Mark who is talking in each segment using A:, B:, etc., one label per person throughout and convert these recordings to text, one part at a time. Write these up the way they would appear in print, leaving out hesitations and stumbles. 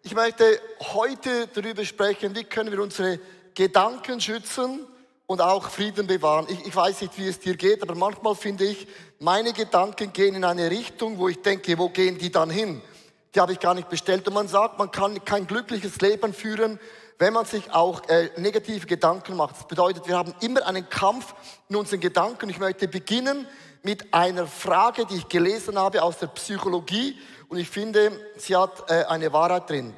A: Ich möchte heute darüber sprechen, wie können wir unsere Gedanken schützen und auch Frieden bewahren. Ich weiß nicht, wie es dir geht, aber manchmal finde ich, meine Gedanken gehen in eine Richtung, wo ich denke, wo gehen die dann hin? Die habe ich gar nicht bestellt. Und man sagt, man kann kein glückliches Leben führen, wenn man sich auch negative Gedanken macht. Das bedeutet, wir haben immer einen Kampf in unseren Gedanken. Ich möchte beginnen mit einer Frage, die ich gelesen habe aus der Psychologie. Und ich finde, sie hat eine Wahrheit drin.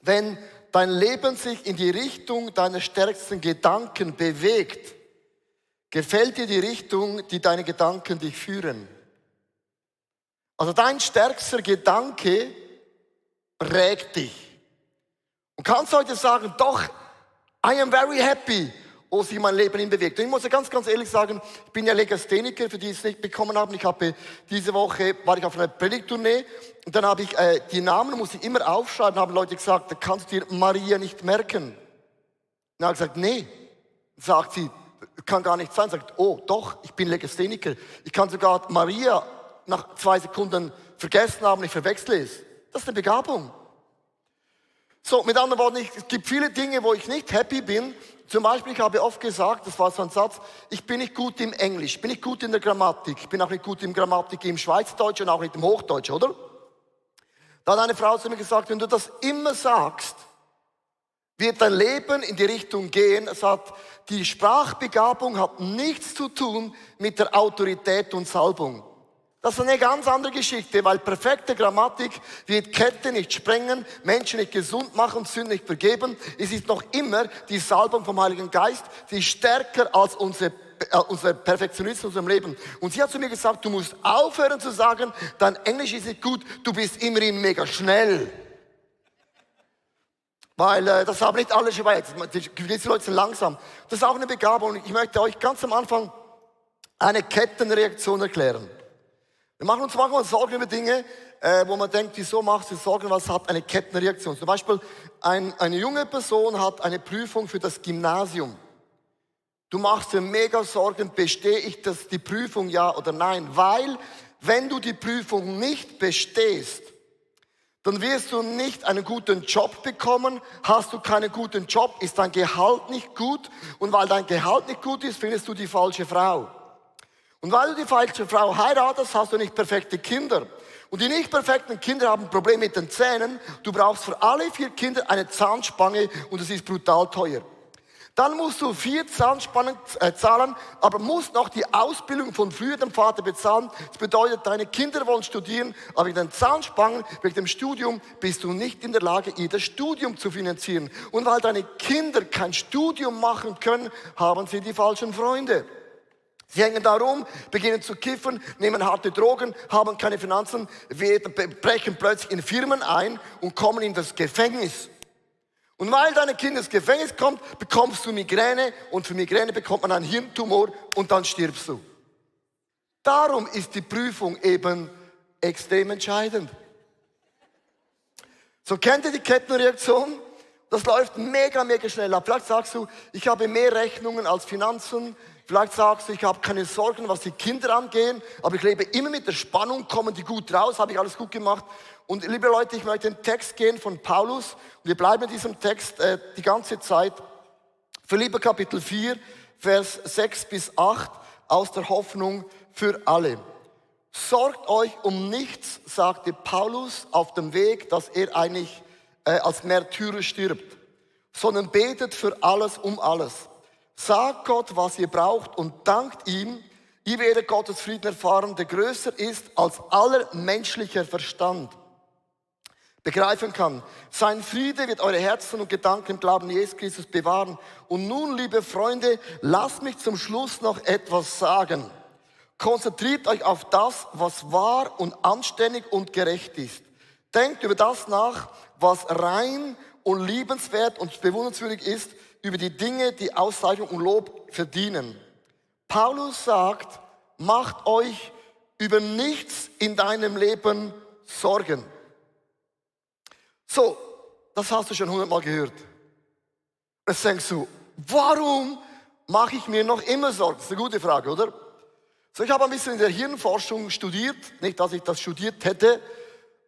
A: Wenn dein Leben sich in die Richtung deiner stärksten Gedanken bewegt, gefällt dir die Richtung, die deine Gedanken dich führen. Also dein stärkster Gedanke prägt dich. Und kannst heute sagen, doch, I am very happy, wo sich mein Leben hin bewegt. Und ich muss ja ganz ehrlich sagen, ich bin ja Legastheniker, für die es nicht bekommen haben. Diese Woche war ich auf einer Predigttournee und dann habe ich die Namen, muss ich immer aufschreiben, haben Leute gesagt, da kannst du dir Maria nicht merken. Dann habe ich gesagt, nee. Sagt sie, kann gar nicht sein. Sagt, oh doch, ich bin Legastheniker. Ich kann sogar Maria nach 2 Sekunden vergessen haben, ich verwechsle es. Das ist eine Begabung. So, mit anderen Worten, es gibt viele Dinge, wo ich nicht happy bin. Zum Beispiel, ich habe oft gesagt, das war so ein Satz, ich bin nicht gut im Englisch, ich bin nicht gut in der Grammatik, ich bin auch nicht gut in Grammatik im Schweizerdeutsch und auch nicht im Hochdeutsch, oder? Da hat eine Frau zu mir gesagt, wenn du das immer sagst, wird dein Leben in die Richtung gehen. Es hat, die Sprachbegabung hat nichts zu tun mit der Autorität und Salbung. Das ist eine ganz andere Geschichte, weil perfekte Grammatik wird Kette nicht sprengen, Menschen nicht gesund machen, Sünden nicht vergeben. Es ist noch immer die Salbung vom Heiligen Geist, die ist stärker als unser Perfektionismus in unserem Leben. Und sie hat zu mir gesagt, du musst aufhören zu sagen, dein Englisch ist nicht gut, du bist immerhin mega schnell. Weil das haben nicht alle Schweizer, diese Leute sind langsam. Das ist auch eine Begabung. Ich möchte euch ganz am Anfang eine Kettenreaktion erklären. Wir machen uns manchmal Sorgen über Dinge, wo man denkt, wieso machst du Sorgen, was hat eine Kettenreaktion? Zum Beispiel, eine junge Person hat eine Prüfung für das Gymnasium. Du machst dir mega Sorgen, bestehe ich die Prüfung, ja oder nein? Weil, wenn du die Prüfung nicht bestehst, dann wirst du nicht einen guten Job bekommen. Hast du keinen guten Job, ist dein Gehalt nicht gut. Und weil dein Gehalt nicht gut ist, findest du die falsche Frau. Und weil du die falsche Frau heiratest, hast du nicht perfekte Kinder. Und die nicht perfekten Kinder haben ein Problem mit den Zähnen. Du brauchst für alle 4 Kinder eine Zahnspange und es ist brutal teuer. Dann musst du 4 Zahnspannen zahlen, aber musst noch die Ausbildung von früher dem Vater bezahlen. Das bedeutet, deine Kinder wollen studieren, aber wegen den Zahnspangen, wegen dem Studium, bist du nicht in der Lage, ihr das Studium zu finanzieren. Und weil deine Kinder kein Studium machen können, haben sie die falschen Freunde. Sie hängen da rum, beginnen zu kiffen, nehmen harte Drogen, haben keine Finanzen, brechen plötzlich in Firmen ein und kommen in das Gefängnis. Und weil deine Kind ins Gefängnis kommt, bekommst du Migräne und für Migräne bekommt man einen Hirntumor und dann stirbst du. Darum ist die Prüfung eben extrem entscheidend. So, kennt ihr die Kettenreaktion? Das läuft mega schnell ab. Vielleicht sagst du, ich habe mehr Rechnungen als Finanzen. Vielleicht sagst du, ich habe keine Sorgen, was die Kinder angehen, aber ich lebe immer mit der Spannung, kommen die gut raus, habe ich alles gut gemacht. Und liebe Leute, ich möchte in den Text gehen von Paulus. Wir bleiben in diesem Text die ganze Zeit. Philipper Kapitel 4, Vers 6 bis 8 aus der Hoffnung für alle. Sorgt euch um nichts, sagte Paulus auf dem Weg, dass er eigentlich als Märtyrer stirbt, sondern betet für alles um alles. Sagt Gott, was ihr braucht und dankt ihm. Ihr werdet Gottes Frieden erfahren, der größer ist als aller menschlicher Verstand begreifen kann. Sein Friede wird eure Herzen und Gedanken im Glauben Jesus Christus bewahren. Und nun, liebe Freunde, lasst mich zum Schluss noch etwas sagen. Konzentriert euch auf das, was wahr und anständig und gerecht ist. Denkt über das nach, was rein und liebenswert und bewundernswürdig ist, über die Dinge, die Auszeichnung und Lob verdienen. Paulus sagt, macht euch über nichts in deinem Leben Sorgen. So, das hast du schon 100-mal gehört. Jetzt denkst du, warum mache ich mir noch immer Sorgen? Das ist eine gute Frage, oder? So, ich habe ein bisschen in der Hirnforschung studiert, nicht, dass ich das studiert hätte,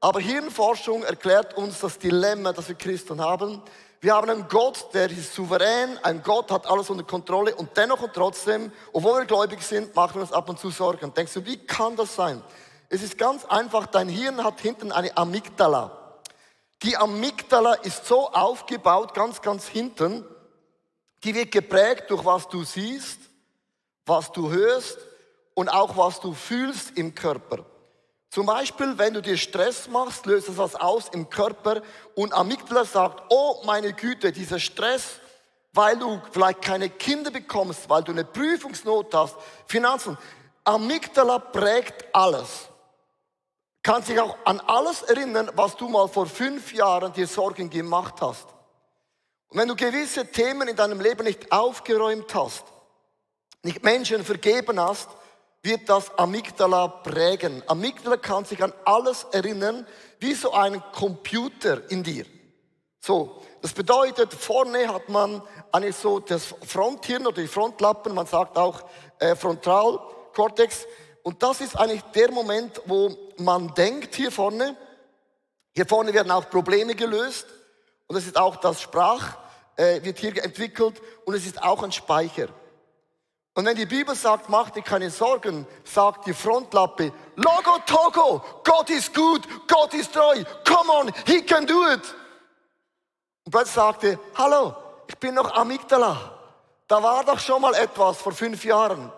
A: Aber Hirnforschung erklärt uns das Dilemma, das wir Christen haben. Wir haben einen Gott, der ist souverän, ein Gott hat alles unter Kontrolle und dennoch und trotzdem, obwohl wir gläubig sind, machen wir uns ab und zu Sorgen. Denkst du, wie kann das sein? Es ist ganz einfach, dein Hirn hat hinten eine Amygdala. Die Amygdala ist so aufgebaut, ganz hinten, die wird geprägt durch was du siehst, was du hörst und auch was du fühlst im Körper. Zum Beispiel, wenn du dir Stress machst, löst es was aus im Körper und Amygdala sagt, oh meine Güte, dieser Stress, weil du vielleicht keine Kinder bekommst, weil du eine Prüfungsnot hast, Finanzen. Amygdala prägt alles. Kannst dich auch an alles erinnern, was du mal vor 5 Jahren dir Sorgen gemacht hast. Und wenn du gewisse Themen in deinem Leben nicht aufgeräumt hast, nicht Menschen vergeben hast, wird das Amygdala prägen. Amygdala kann sich an alles erinnern, wie so ein Computer in dir. So, das bedeutet, vorne hat man eigentlich so das Fronthirn oder die Frontlappen, man sagt auch Frontalkortex. Und das ist eigentlich der Moment, wo man denkt hier vorne. Hier vorne werden auch Probleme gelöst. Und es ist auch das wird hier entwickelt und es ist auch ein Speicher. Und wenn die Bibel sagt, mach dir keine Sorgen, sagt die Frontlappe, Logo Togo, Gott ist gut, Gott ist treu, come on, he can do it. Und plötzlich sagte, hallo, ich bin noch Amygdala. Da war doch schon mal etwas vor 5 Jahren.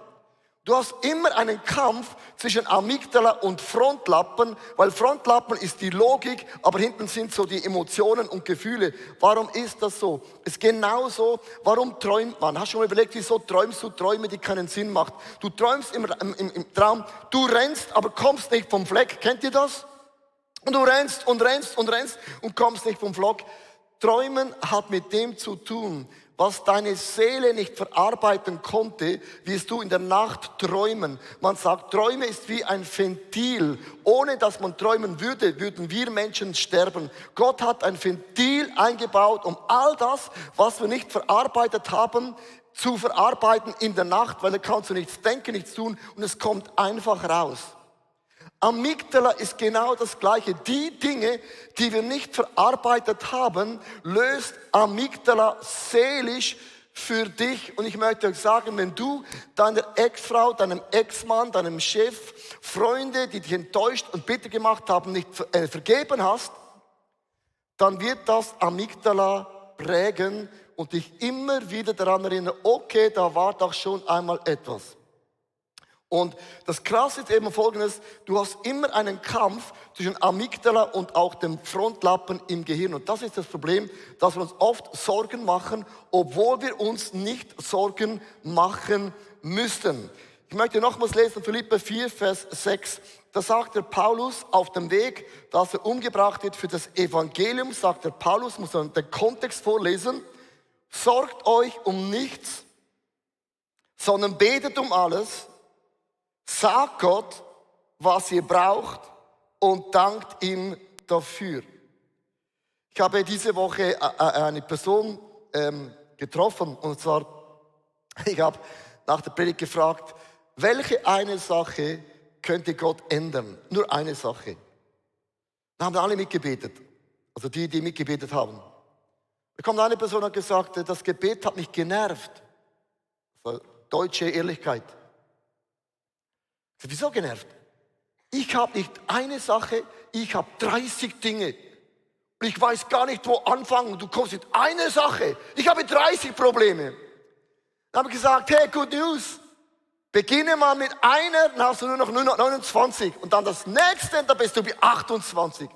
A: Du hast immer einen Kampf zwischen Amygdala und Frontlappen, weil Frontlappen ist die Logik, aber hinten sind so die Emotionen und Gefühle. Warum ist das so? Es ist genauso, warum träumt man? Hast du schon mal überlegt, wieso träumst du Träume, die keinen Sinn machen? Du träumst immer im Traum, du rennst, aber kommst nicht vom Fleck. Kennt ihr das? Und du rennst und kommst nicht vom Fleck. Träumen hat mit dem zu tun, was deine Seele nicht verarbeiten konnte, wirst du in der Nacht träumen. Man sagt, Träume ist wie ein Ventil. Ohne dass man träumen würde, würden wir Menschen sterben. Gott hat ein Ventil eingebaut, um all das, was wir nicht verarbeitet haben, zu verarbeiten in der Nacht, weil da kannst du nichts denken, nichts tun und es kommt einfach raus. Amygdala ist genau das Gleiche. Die Dinge, die wir nicht verarbeitet haben, löst Amygdala seelisch für dich. Und ich möchte euch sagen, wenn du deiner Ex-Frau, deinem Ex-Mann, deinem Chef, Freunde, die dich enttäuscht und bitter gemacht haben, nicht vergeben hast, dann wird das Amygdala prägen und dich immer wieder daran erinnern, okay, da war doch schon einmal etwas. Und das Krasse ist eben Folgendes, du hast immer einen Kampf zwischen Amygdala und auch dem Frontlappen im Gehirn. Und das ist das Problem, dass wir uns oft Sorgen machen, obwohl wir uns nicht Sorgen machen müssten. Ich möchte nochmals lesen, Philipper 4, Vers 6. Da sagt der Paulus auf dem Weg, dass er umgebracht wird für das Evangelium, sagt der Paulus, muss man den Kontext vorlesen, sorgt euch um nichts, sondern betet um alles. Sagt Gott, was ihr braucht und dankt ihm dafür. Ich habe diese Woche eine Person getroffen und zwar, ich habe nach der Predigt gefragt, welche eine Sache könnte Gott ändern? Nur eine Sache. Dann haben alle mitgebetet, also die mitgebetet haben. Da kommt eine Person und hat gesagt, das Gebet hat mich genervt. Also deutsche Ehrlichkeit. Wieso genervt? Ich habe nicht eine Sache, ich habe 30 Dinge. Und ich weiß gar nicht, wo anfangen. Du kommst mit einer Sache. Ich habe 30 Probleme. Dann habe ich gesagt, hey, good news. Beginne mal mit einer, dann hast du nur noch 29. Und dann das nächste, dann bist du bei 28.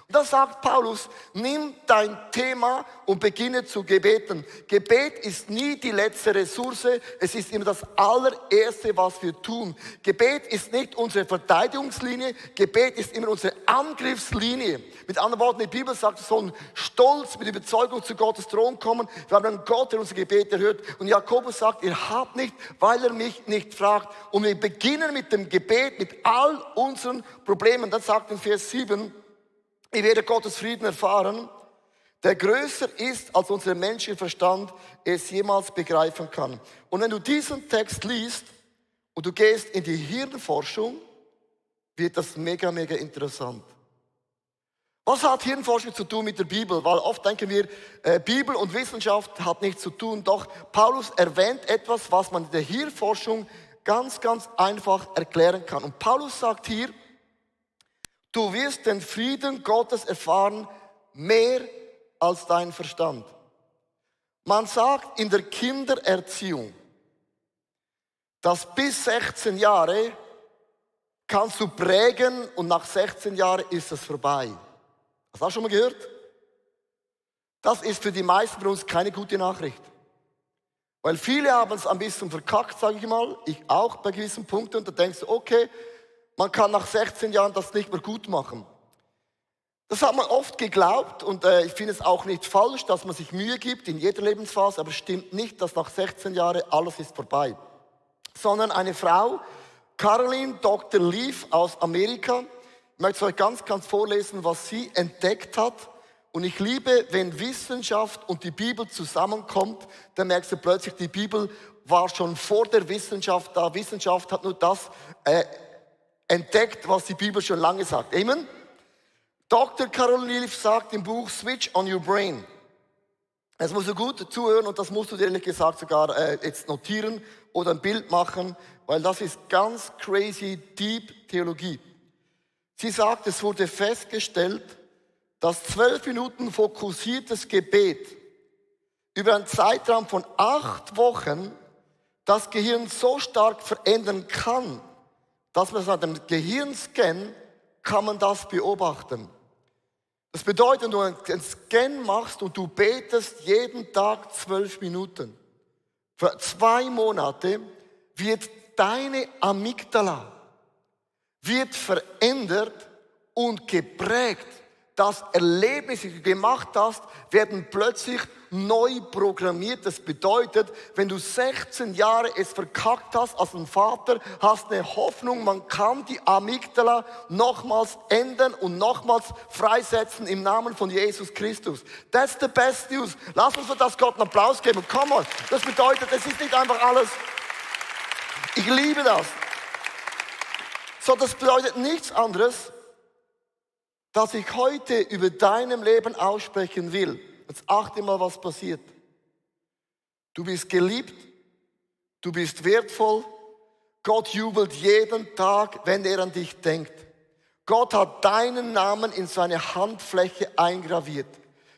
A: Und dann sagt Paulus, nimm dein Thema und beginne zu gebeten. Gebet ist nie die letzte Ressource, es ist immer das allererste, was wir tun. Gebet ist nicht unsere Verteidigungslinie, Gebet ist immer unsere Angriffslinie. Mit anderen Worten, die Bibel sagt, wir sollen stolz mit Überzeugung zu Gottes Thron kommen. Wir haben einen Gott, der unsere Gebete hört. Und Jakobus sagt, ihr habt nicht, weil er mich nicht fragt. Und wir beginnen mit dem Gebet, mit all unseren Problemen. Dann sagt in Vers 7, ihr werdet Gottes Frieden erfahren, der größer ist, als unser menschlicher Verstand es jemals begreifen kann. Und wenn du diesen Text liest und du gehst in die Hirnforschung, wird das mega interessant. Was hat Hirnforschung zu tun mit der Bibel? Weil oft denken wir, Bibel und Wissenschaft hat nichts zu tun. Doch Paulus erwähnt etwas, was man in der Hirnforschung ganz, ganz einfach erklären kann. Und Paulus sagt hier, du wirst den Frieden Gottes erfahren, mehr als dein Verstand. Man sagt in der Kindererziehung, dass bis 16 Jahre kannst du prägen und nach 16 Jahren ist es vorbei. Hast du das schon mal gehört? Das ist für die meisten von uns keine gute Nachricht. Weil viele haben es ein bisschen verkackt, sage ich mal. Ich auch bei gewissen Punkten. Und da denkst du, okay, man kann nach 16 Jahren das nicht mehr gut machen. Das hat man oft geglaubt und ich finde es auch nicht falsch, dass man sich Mühe gibt in jeder Lebensphase, aber es stimmt nicht, dass nach 16 Jahren alles ist vorbei. Sondern eine Frau, Caroline Dr. Leaf aus Amerika, ich möchte euch ganz, ganz vorlesen, was sie entdeckt hat. Und ich liebe, wenn Wissenschaft und die Bibel zusammenkommt, dann merkst du plötzlich, die Bibel war schon vor der Wissenschaft da. Wissenschaft hat nur das entdeckt, was die Bibel schon lange sagt. Amen? Dr. Caroline Leaf sagt im Buch Switch on Your Brain. Das musst du gut zuhören und das musst du dir ehrlich gesagt sogar jetzt notieren oder ein Bild machen, weil das ist ganz crazy, deep Theologie. Sie sagt, es wurde festgestellt, dass 12 Minuten fokussiertes Gebet über einen Zeitraum von 8 Wochen das Gehirn so stark verändern kann, dass man an dem Gehirnscan kann man das beobachten. Das bedeutet, wenn du einen Scan machst und du betest jeden Tag 12 Minuten, für 2 Monate wird deine Amygdala wird verändert und geprägt. Das Erlebnis, das du gemacht hast, werden plötzlich neu programmiert. Das bedeutet, wenn du 16 Jahre es verkackt hast als ein Vater, hast eine Hoffnung, man kann die Amygdala nochmals ändern und nochmals freisetzen im Namen von Jesus Christus. That's the best news. Lass uns für das Gott einen Applaus geben. Come on. Das bedeutet, es ist nicht einfach alles. Ich liebe das. So, das bedeutet nichts anderes, dass ich heute über deinem Leben aussprechen will. Jetzt achte mal, was passiert. Du bist geliebt, du bist wertvoll. Gott jubelt jeden Tag, wenn er an dich denkt. Gott hat deinen Namen in seine Handfläche eingraviert.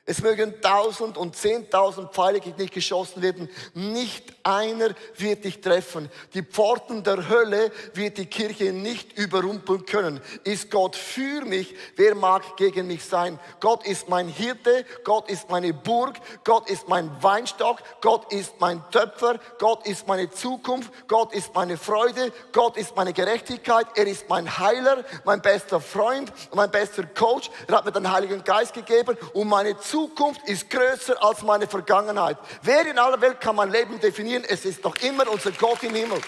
A: Es mögen 1000 und 10.000 Pfeile gegen dich geschossen werden. Nicht einer wird dich treffen. Die Pforten der Hölle wird die Kirche nicht überrumpeln können. Ist Gott für mich, wer mag gegen mich sein? Gott ist mein Hirte, Gott ist meine Burg, Gott ist mein Weinstock, Gott ist mein Töpfer, Gott ist meine Zukunft, Gott ist meine Freude, Gott ist meine Gerechtigkeit, er ist mein Heiler, mein bester Freund, mein bester Coach. Er hat mir den Heiligen Geist gegeben und meine Zukunft ist größer als meine Vergangenheit. Wer in aller Welt kann mein Leben definieren? Es ist doch immer unser Gott im Himmel.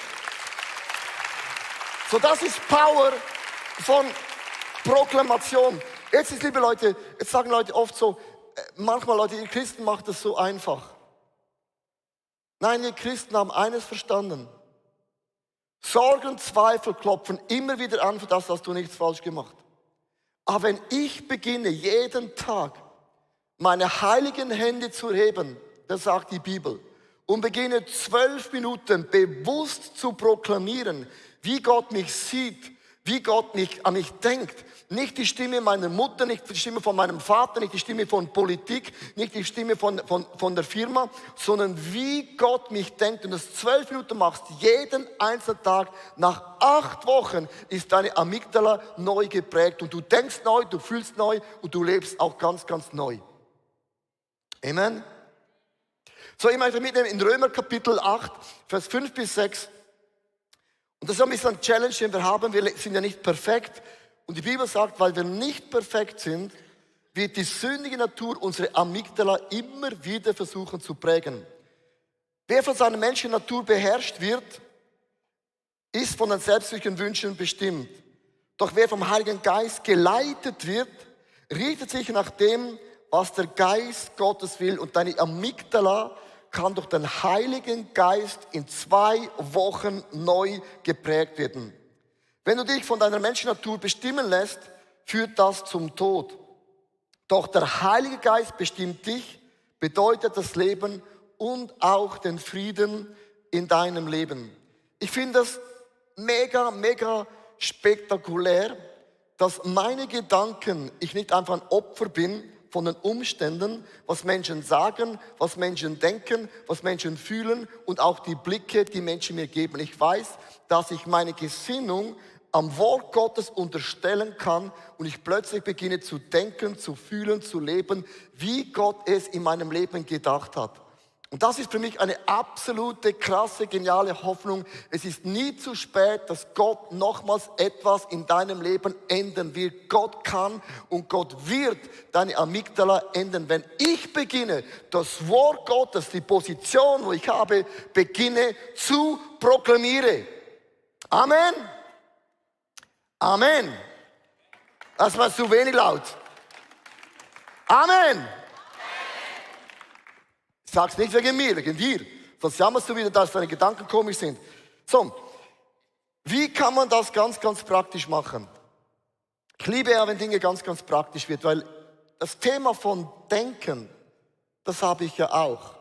A: So, das ist Power von Proklamation. Jetzt ist, liebe Leute, jetzt sagen Leute oft so, manchmal Leute, ihr Christen macht das so einfach. Nein, wir Christen haben eines verstanden. Sorgen, Zweifel klopfen immer wieder an, für das hast du nichts falsch gemacht. Aber wenn ich beginne, jeden Tag meine heiligen Hände zu heben, das sagt die Bibel, und beginne 12 Minuten bewusst zu proklamieren, wie Gott mich sieht, wie Gott an mich denkt. Nicht die Stimme meiner Mutter, nicht die Stimme von meinem Vater, nicht die Stimme von Politik, nicht die Stimme von der Firma, sondern wie Gott mich denkt. Und das 12 Minuten machst, jeden einzelnen Tag, nach 8 Wochen ist deine Amygdala neu geprägt. Und du denkst neu, du fühlst neu und du lebst auch ganz, ganz neu. Amen. So, ich möchte mitnehmen in Römer Kapitel 8, Vers 5 bis 6. Und das ist ein bisschen eine Challenge, den wir haben. Wir sind ja nicht perfekt. Und die Bibel sagt, weil wir nicht perfekt sind, wird die sündige Natur unsere Amygdala immer wieder versuchen zu prägen. Wer von seiner menschlichen Natur beherrscht wird, ist von den selbstsüchtigen Wünschen bestimmt. Doch wer vom Heiligen Geist geleitet wird, richtet sich nach dem, was der Geist Gottes will. Und deine Amygdala kann durch den Heiligen Geist in 2 Wochen neu geprägt werden. Wenn du dich von deiner Menschennatur bestimmen lässt, führt das zum Tod. Doch der Heilige Geist bestimmt dich, bedeutet das Leben und auch den Frieden in deinem Leben. Ich finde das mega, mega spektakulär, dass meine Gedanken, ich nicht einfach ein Opfer bin von den Umständen, was Menschen sagen, was Menschen denken, was Menschen fühlen und auch die Blicke, die Menschen mir geben. Ich weiß, dass ich meine Gesinnung am Wort Gottes unterstellen kann und ich plötzlich beginne zu denken, zu fühlen, zu leben, wie Gott es in meinem Leben gedacht hat. Und das ist für mich eine absolute, krasse, geniale Hoffnung. Es ist nie zu spät, dass Gott nochmals etwas in deinem Leben ändern wird. Gott kann und Gott wird deine Amygdala ändern. Wenn ich beginne, das Wort Gottes, die Position, wo ich habe, beginne zu proklamieren. Amen. Amen. Das war zu wenig laut. Amen. Ich sag's nicht wegen mir, wegen dir. Sonst jammerst du wieder, dass deine Gedanken komisch sind. So, wie kann man das ganz, ganz praktisch machen? Ich liebe ja, wenn Dinge ganz, ganz praktisch wird, weil das Thema von Denken, das habe ich ja auch.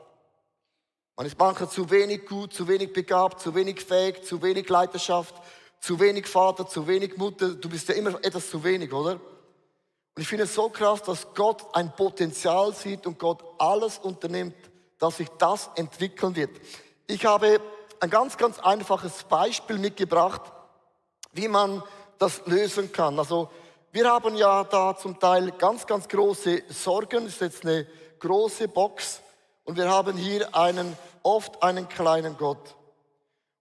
A: Man ist manchmal zu wenig gut, zu wenig begabt, zu wenig fähig, zu wenig Leiterschaft, zu wenig Vater, zu wenig Mutter. Du bist ja immer etwas zu wenig, oder? Und ich finde es so krass, dass Gott ein Potenzial sieht und Gott alles unternimmt, dass sich das entwickeln wird. Ich habe ein ganz, ganz einfaches Beispiel mitgebracht, wie man das lösen kann. Also wir haben ja da zum Teil ganz, ganz große Sorgen. Das ist jetzt eine große Box und wir haben hier oft einen kleinen Gott.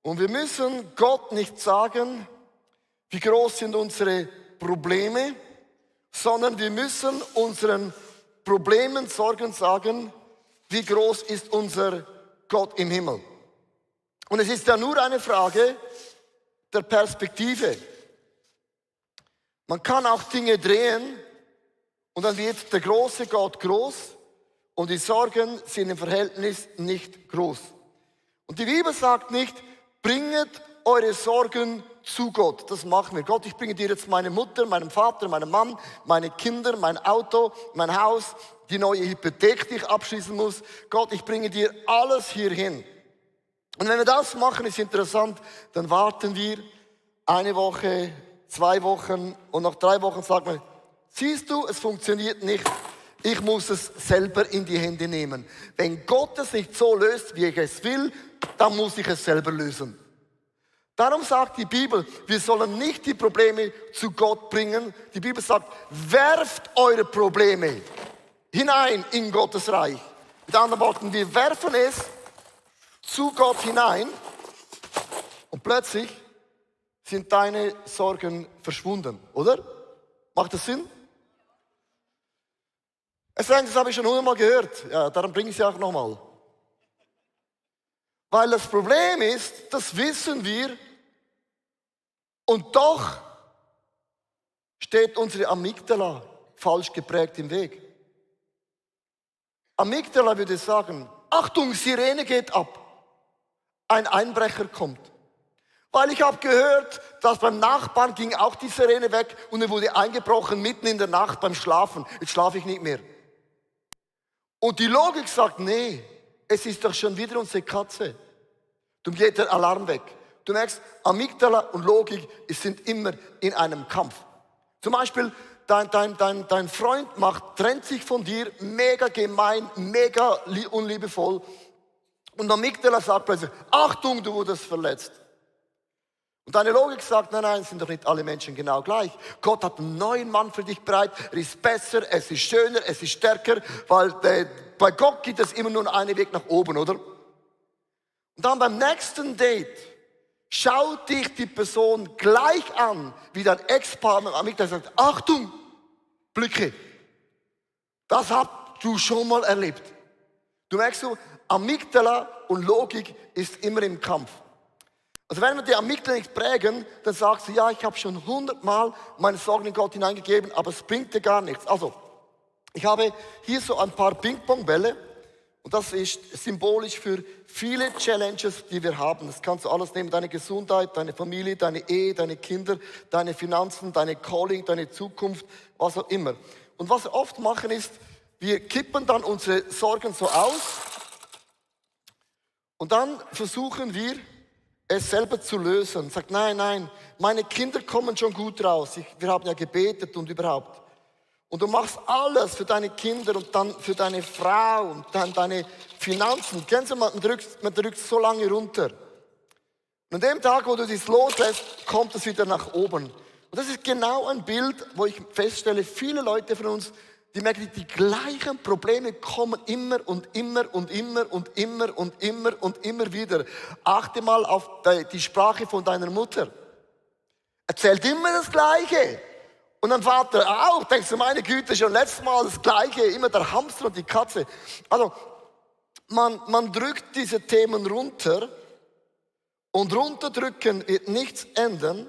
A: Und wir müssen Gott nicht sagen, wie groß sind unsere Probleme, sondern wir müssen unseren Problemen, Sorgen sagen, wie groß ist unser Gott im Himmel. Und es ist ja nur eine Frage der Perspektive. Man kann auch Dinge drehen und dann wird der große Gott groß und die Sorgen sind im Verhältnis nicht groß. Und die Bibel sagt nicht, bringet eure Sorgen zu Gott. Das machen wir. Gott, ich bringe dir jetzt meine Mutter, meinen Vater, meinen Mann, meine Kinder, mein Auto, mein Haus, die neue Hypothek, die ich abschließen muss. Gott, ich bringe dir alles hierhin. Und wenn wir das machen, ist interessant, dann warten wir eine Woche, 2 Wochen und nach 3 Wochen sagt man, siehst du, es funktioniert nicht. Ich muss es selber in die Hände nehmen. Wenn Gott es nicht so löst, wie ich es will, dann muss ich es selber lösen. Darum sagt die Bibel, wir sollen nicht die Probleme zu Gott bringen. Die Bibel sagt, werft eure Probleme hinein in Gottes Reich. Mit anderen Worten, wir werfen es zu Gott hinein und plötzlich sind deine Sorgen verschwunden, oder? Macht das Sinn? Es sagt, das habe ich schon 100-mal gehört. Ja, darum bringe ich es auch nochmal. Weil das Problem ist, das wissen wir, und doch steht unsere Amygdala falsch geprägt im Weg. Amygdala würde sagen, Achtung, Sirene geht ab. Ein Einbrecher kommt. Weil ich habe gehört, dass beim Nachbarn ging auch die Sirene weg und er wurde eingebrochen mitten in der Nacht beim Schlafen. Jetzt schlafe ich nicht mehr. Und die Logik sagt, nee, es ist doch schon wieder unsere Katze. Dann geht der Alarm weg. Du merkst, Amygdala und Logik sind immer in einem Kampf. Zum Beispiel, dein Freund trennt sich von dir, mega gemein, mega unliebevoll. Und Amygdala sagt plötzlich, Achtung, du wurdest verletzt. Und deine Logik sagt, nein, sind doch nicht alle Menschen genau gleich. Gott hat einen neuen Mann für dich bereit, er ist besser, es ist schöner, es ist stärker, weil bei Gott gibt es immer nur einen Weg nach oben, oder? Und dann beim nächsten Date schaut dich die Person gleich an, wie dein Ex-Partner Amygdala sagt, Achtung, Blicke. Das hast du schon mal erlebt. Du merkst, Amygdala und Logik ist immer im Kampf. Also wenn wir die Amygdala nicht prägen, dann sagst du, ja, ich habe schon 100-mal meine Sorgen in Gott hineingegeben, aber es bringt dir gar nichts. Also, ich habe hier so ein paar Ping-Pong-Bälle und das ist symbolisch für viele Challenges, die wir haben. Das kannst du alles nehmen, deine Gesundheit, deine Familie, deine Ehe, deine Kinder, deine Finanzen, deine Calling, deine Zukunft, was auch immer. Und was wir oft machen ist, wir kippen dann unsere Sorgen so aus und dann versuchen wir, es selber zu lösen. Sagt, nein, meine Kinder kommen schon gut raus. Wir haben ja gebetet und überhaupt. Und du machst alles für deine Kinder und dann für deine Frau und dann deine Finanzen. Kennst du, man drückt so lange runter. Und an dem Tag, wo du das loslässt, kommt es wieder nach oben. Und das ist genau ein Bild, wo ich feststelle, viele Leute von uns, die merken, die gleichen Probleme kommen immer und immer und immer und immer und immer und immer wieder. Achte mal auf die Sprache von deiner Mutter. Erzählt immer das Gleiche. Und dein Vater auch, denkst du, meine Güte, schon letztes Mal das Gleiche, immer der Hamster und die Katze. Also, man drückt diese Themen runter und runterdrücken wird nichts ändern,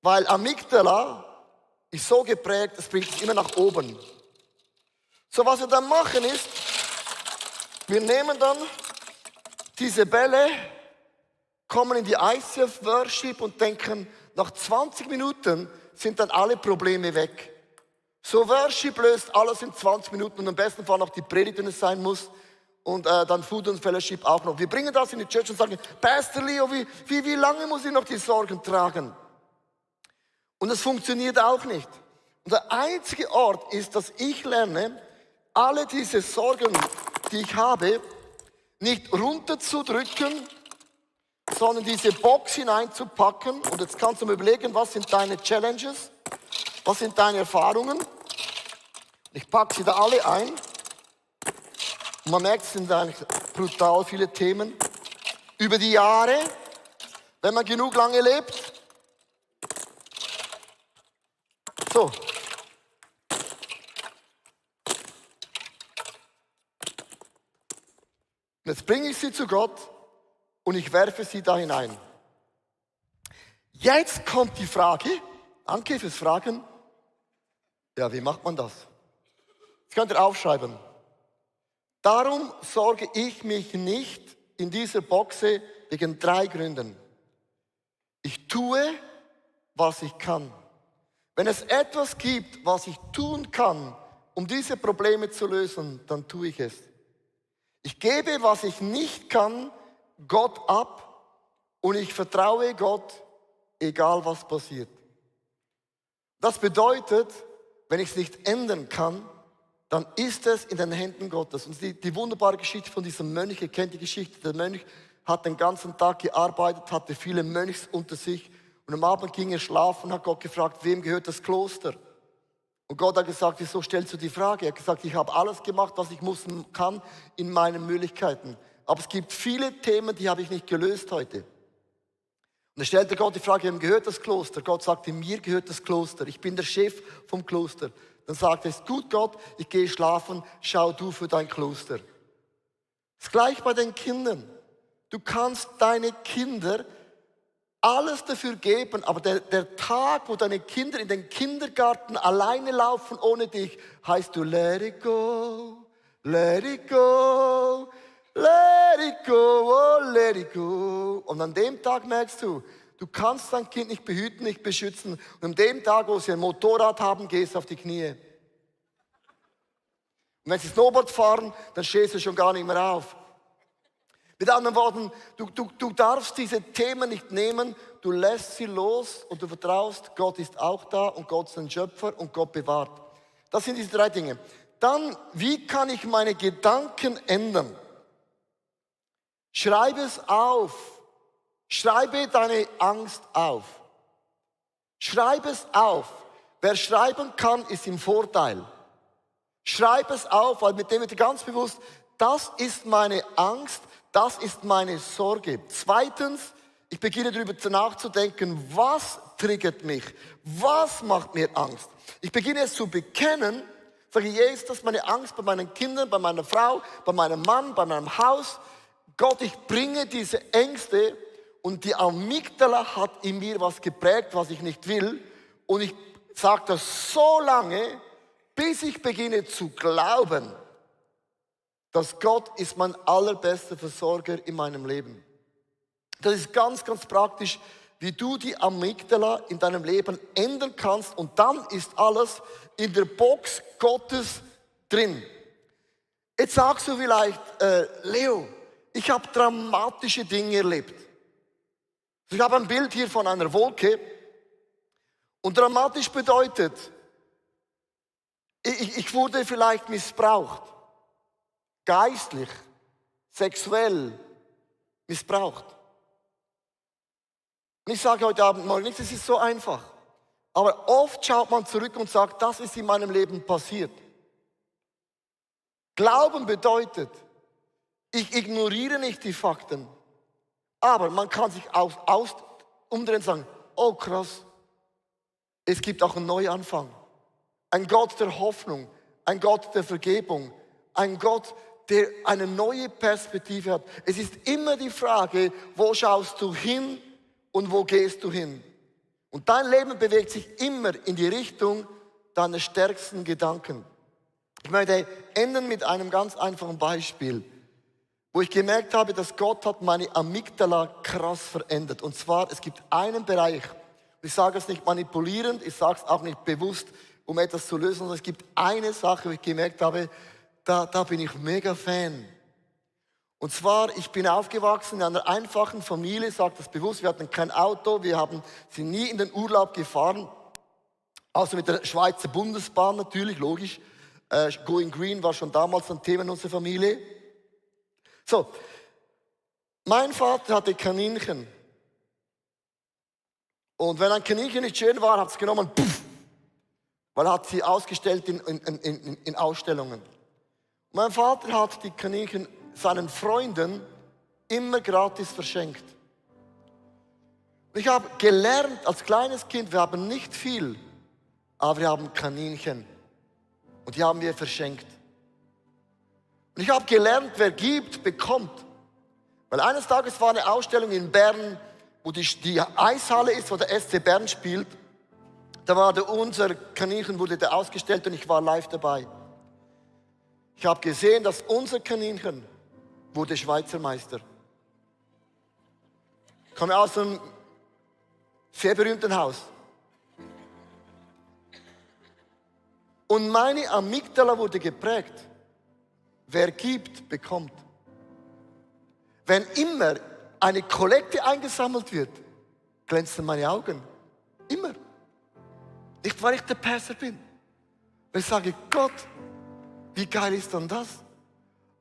A: weil Amygdala ist so geprägt, es bringt es immer nach oben. So, was wir dann machen ist, wir nehmen dann diese Bälle, kommen in die ICF Worship und denken, nach 20 Minuten sind dann alle Probleme weg. So Worship löst alles in 20 Minuten und am besten Fall noch die Predigt, wenn es sein muss. Und dann Food und Fellowship auch noch. Wir bringen das in die Church und sagen, Pastor Leo, wie lange muss ich noch die Sorgen tragen? Und es funktioniert auch nicht. Und der einzige Ort ist, dass ich lerne, alle diese Sorgen, die ich habe, nicht runterzudrücken, sondern diese Box hineinzupacken. Und jetzt kannst du mir überlegen, was sind deine Challenges? Was sind deine Erfahrungen? Ich packe sie da alle ein. Und man merkt, es sind eigentlich brutal viele Themen. Über die Jahre, wenn man genug lange lebt. So. Jetzt bringe ich sie zu Gott und ich werfe sie da hinein. Jetzt kommt die Frage, danke fürs Fragen. Ja, wie macht man das? Das könnt ihr aufschreiben. Darum sorge ich mich nicht in dieser Boxe wegen 3 Gründen. Ich tue, was ich kann. Wenn es etwas gibt, was ich tun kann, um diese Probleme zu lösen, dann tue ich es. Ich gebe, was ich nicht kann, Gott ab und ich vertraue Gott, egal was passiert. Das bedeutet, wenn ich es nicht ändern kann, dann ist es in den Händen Gottes. Und die wunderbare Geschichte von diesem Mönch, ihr kennt die Geschichte, der Mönch hat den ganzen Tag gearbeitet, hatte viele Mönchs unter sich und am Abend ging er schlafen und hat Gott gefragt, wem gehört das Kloster? Und Gott hat gesagt, wieso stellst du die Frage? Er hat gesagt, ich habe alles gemacht, was ich kann in meinen Möglichkeiten. Aber es gibt viele Themen, die habe ich nicht gelöst heute. Und er stellte Gott die Frage, wem gehört das Kloster? Gott sagte, mir gehört das Kloster. Ich bin der Chef vom Kloster. Dann sagte er, ist gut Gott, ich gehe schlafen, schau du für dein Kloster. Das ist gleich bei den Kindern. Du kannst deine Kinder alles dafür geben, aber der Tag, wo deine Kinder in den Kindergarten alleine laufen ohne dich, heißt du let it go, let it go, let it go, oh let it go. Und an dem Tag merkst du, du kannst dein Kind nicht behüten, nicht beschützen. Und an dem Tag, wo sie ein Motorrad haben, gehst du auf die Knie. Und wenn sie Snowboard fahren, dann stehst du schon gar nicht mehr auf. Mit anderen Worten, du darfst diese Themen nicht nehmen, du lässt sie los und du vertraust, Gott ist auch da und Gott ist ein Schöpfer und Gott bewahrt. Das sind diese 3 Dinge. Dann, wie kann ich meine Gedanken ändern? Schreibe es auf. Schreibe deine Angst auf. Schreibe es auf. Wer schreiben kann, ist im Vorteil. Schreib es auf, weil mit dem wird dir ganz bewusst, das ist meine Angst, das ist meine Sorge. 2, ich beginne darüber nachzudenken, was triggert mich? Was macht mir Angst? Ich beginne es zu bekennen, sage Jesus, das ist meine Angst bei meinen Kindern, bei meiner Frau, bei meinem Mann, bei meinem Haus. Gott, ich bringe diese Ängste und die Amygdala hat in mir was geprägt, was ich nicht will. Und ich sage das so lange, bis ich beginne zu glauben, dass Gott ist mein allerbester Versorger in meinem Leben. Das ist ganz, ganz praktisch, wie du die Amygdala in deinem Leben ändern kannst und dann ist alles in der Box Gottes drin. Jetzt sagst du vielleicht, Leo, ich habe dramatische Dinge erlebt. Ich habe ein Bild hier von einer Wolke und dramatisch bedeutet, ich wurde vielleicht missbraucht, geistlich, sexuell missbraucht. Und ich sage heute Abend mal nicht, es ist so einfach. Aber oft schaut man zurück und sagt, das ist in meinem Leben passiert. Glauben bedeutet, ich ignoriere nicht die Fakten, aber man kann sich umdrehen und sagen, oh krass, es gibt auch einen Neuanfang. Ein Gott der Hoffnung, ein Gott der Vergebung, ein Gott, der eine neue Perspektive hat. Es ist immer die Frage, wo schaust du hin und wo gehst du hin? Und dein Leben bewegt sich immer in die Richtung deiner stärksten Gedanken. Ich möchte enden mit einem ganz einfachen Beispiel, wo ich gemerkt habe, dass Gott hat meine Amygdala krass verändert. Und zwar, es gibt einen Bereich, ich sage es nicht manipulierend, ich sage es auch nicht bewusst, um etwas zu lösen, sondern es gibt eine Sache, wo ich gemerkt habe, da bin ich mega Fan. Und zwar, ich bin aufgewachsen in einer einfachen Familie, sage das bewusst, wir hatten kein Auto, sind nie in den Urlaub gefahren, außer mit der Schweizer Bundesbahn natürlich, logisch. Going Green war schon damals ein Thema in unserer Familie. So, mein Vater hatte Kaninchen. Und wenn ein Kaninchen nicht schön war, hat es genommen, puff, weil er hat sie ausgestellt in Ausstellungen. Mein Vater hat die Kaninchen seinen Freunden immer gratis verschenkt. Ich habe gelernt als kleines Kind, wir haben nicht viel, aber wir haben Kaninchen. Und die haben wir verschenkt. Und ich habe gelernt, wer gibt, bekommt. Weil eines Tages war eine Ausstellung in Bern, wo die Eishalle ist, wo der SC Bern spielt. Da war unser Kaninchen, wurde da ausgestellt und ich war live dabei. Ich habe gesehen, dass unser Kaninchen wurde Schweizer Meister. Ich komme aus einem sehr berühmten Haus. Und meine Amygdala wurde geprägt. Wer gibt, bekommt. Wenn immer eine Kollekte eingesammelt wird, glänzen meine Augen. Immer. Nicht, weil ich der Pastor bin. Weil ich sage, Gott, wie geil ist dann das?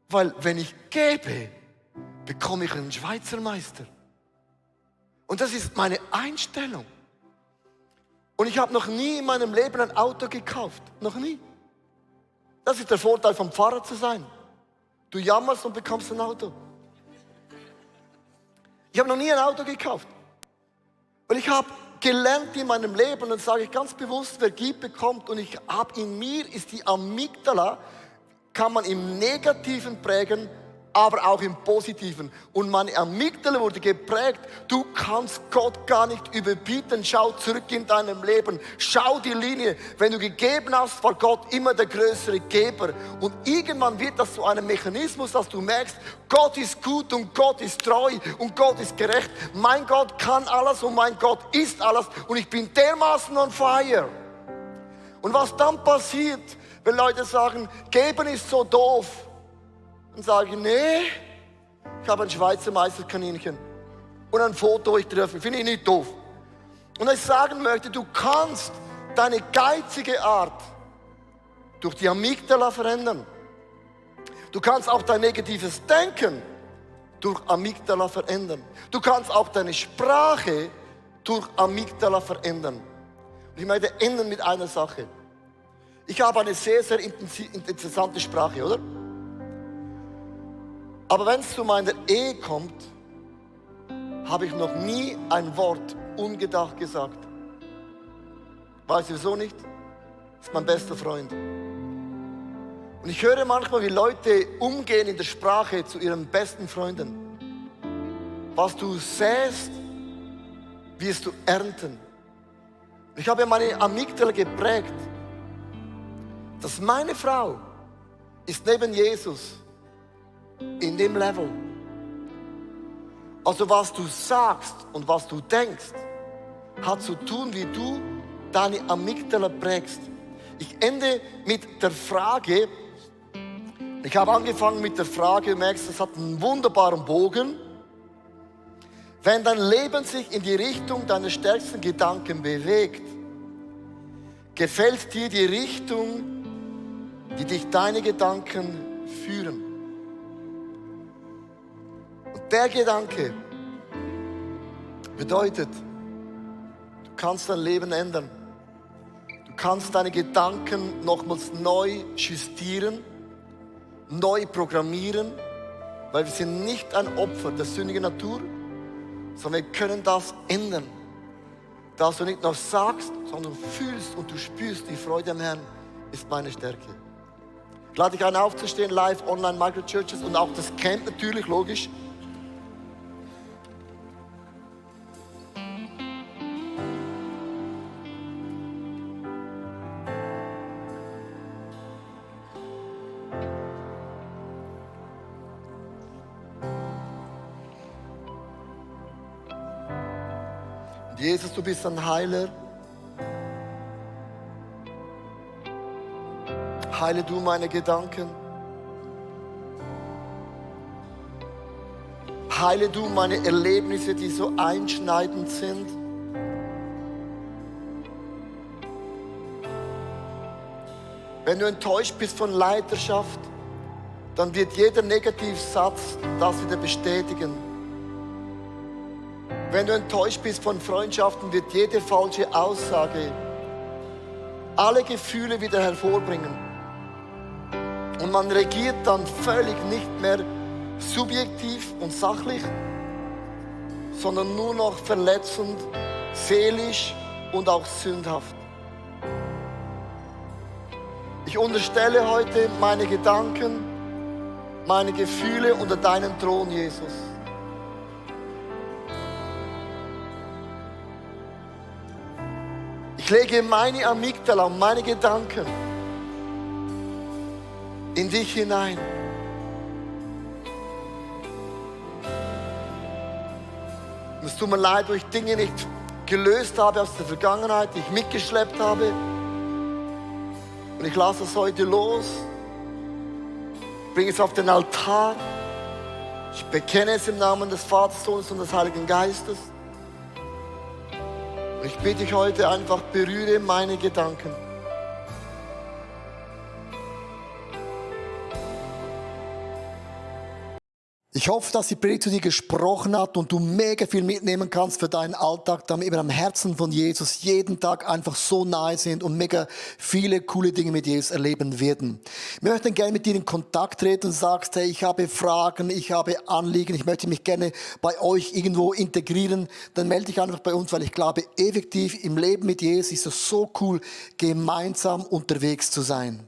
A: Weil wenn ich gebe, bekomme ich einen Schweizer Meister. Und das ist meine Einstellung. Und ich habe noch nie in meinem Leben ein Auto gekauft. Noch nie. Das ist der Vorteil vom Pfarrer zu sein. Du jammerst und bekommst ein Auto. Ich habe noch nie ein Auto gekauft. Weil ich habe gelernt in meinem Leben, und sage ich ganz bewusst, wer gibt, bekommt. Und ich habe in mir, ist die Amygdala, kann man im Negativen prägen, aber auch im Positiven. Und meine Amygdala wurde geprägt, du kannst Gott gar nicht überbieten. Schau zurück in deinem Leben, schau die Linie. Wenn du gegeben hast, war Gott immer der größere Geber. Und irgendwann wird das zu einem Mechanismus, dass du merkst, Gott ist gut und Gott ist treu und Gott ist gerecht. Mein Gott kann alles und mein Gott ist alles. Und ich bin dermaßen on fire. Und was dann passiert, wenn Leute sagen, geben ist so doof, dann sage ich, nee, ich habe ein Schweizer Meisterkaninchen und ein Foto, wo ich treffe. Finde ich nicht doof. Und ich sagen möchte, du kannst deine geizige Art durch die Amygdala verändern. Du kannst auch dein negatives Denken durch Amygdala verändern. Du kannst auch deine Sprache durch Amygdala verändern. Und ich möchte enden mit einer Sache. Ich habe eine sehr, sehr interessante Sprache, oder? Aber wenn es zu meiner Ehe kommt, habe ich noch nie ein Wort ungedacht gesagt. Weiß ich wieso nicht? Das ist mein bester Freund. Und ich höre manchmal, wie Leute umgehen in der Sprache zu ihren besten Freunden. Was du säst, wirst du ernten. Ich habe meine Amygdala geprägt, dass meine Frau ist neben Jesus in dem Level. Also was du sagst und was du denkst, hat zu tun, wie du deine Amygdala prägst. Ich ende mit der Frage, ich habe angefangen mit der Frage, du merkst, es hat einen wunderbaren Bogen. Wenn dein Leben sich in die Richtung deiner stärksten Gedanken bewegt, gefällt dir die Richtung, die dich deine Gedanken führen. Und der Gedanke bedeutet, du kannst dein Leben ändern. Du kannst deine Gedanken nochmals neu justieren, neu programmieren, weil wir sind nicht ein Opfer der sündigen Natur, sondern wir können das ändern. Dass du nicht nur sagst, sondern fühlst und du spürst, die Freude am Herrn ist meine Stärke. Ich lade dich ein, aufzustehen, live, online, Microchurches und auch das Camp natürlich, logisch. Jesus, du bist ein Heiler. Heile du meine Gedanken. Heile du meine Erlebnisse, die so einschneidend sind. Wenn du enttäuscht bist von Leiterschaft, dann wird jeder Negativsatz das wieder bestätigen. Wenn du enttäuscht bist von Freundschaften, wird jede falsche Aussage alle Gefühle wieder hervorbringen. Und man regiert dann völlig nicht mehr subjektiv und sachlich, sondern nur noch verletzend, seelisch und auch sündhaft. Ich unterstelle heute meine Gedanken, meine Gefühle unter deinen Thron, Jesus. Ich lege meine Amygdala und meine Gedanken in dich hinein. Und es tut mir leid, wo ich Dinge nicht gelöst habe aus der Vergangenheit, die ich mitgeschleppt habe. Und ich lasse es heute los, bringe es auf den Altar. Ich bekenne es im Namen des Vaters, Sohnes und des Heiligen Geistes. Und ich bitte dich heute einfach, berühre meine Gedanken. Ich hoffe, dass die Predigt zu dir gesprochen hat und du mega viel mitnehmen kannst für deinen Alltag, damit wir am Herzen von Jesus jeden Tag einfach so nahe sind und mega viele coole Dinge mit Jesus erleben werden. Ich möchte gerne mit dir in Kontakt treten und sagst, hey, ich habe Fragen, ich habe Anliegen, ich möchte mich gerne bei euch irgendwo integrieren, dann melde dich einfach bei uns, weil ich glaube, effektiv im Leben mit Jesus ist es so cool, gemeinsam unterwegs zu sein.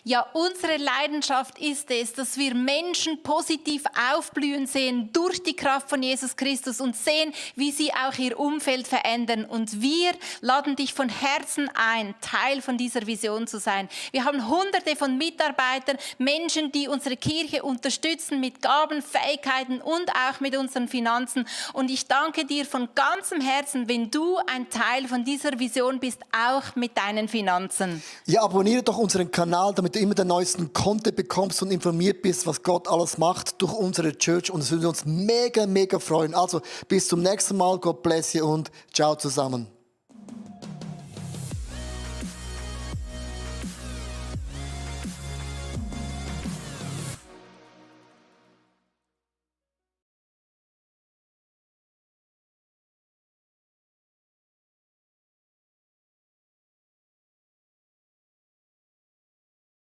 B: Ja, unsere Leidenschaft ist es, dass wir Menschen positiv aufblühen sehen durch die Kraft von Jesus Christus und sehen, wie sie auch ihr Umfeld verändern. Und wir laden dich von Herzen ein, Teil von dieser Vision zu sein. Wir haben Hunderte von Mitarbeitern, Menschen, die unsere Kirche unterstützen mit Gaben, Fähigkeiten und auch mit unseren Finanzen. Und ich danke dir von ganzem Herzen, wenn du ein Teil von dieser Vision bist, auch mit deinen Finanzen.
A: Ja, abonniere doch unseren Kanal, damit du immer den neuesten Content bekommst und informiert bist, was Gott alles macht durch unsere Church. Und es würde uns mega, mega freuen. Also bis zum nächsten Mal. God bless you und ciao zusammen.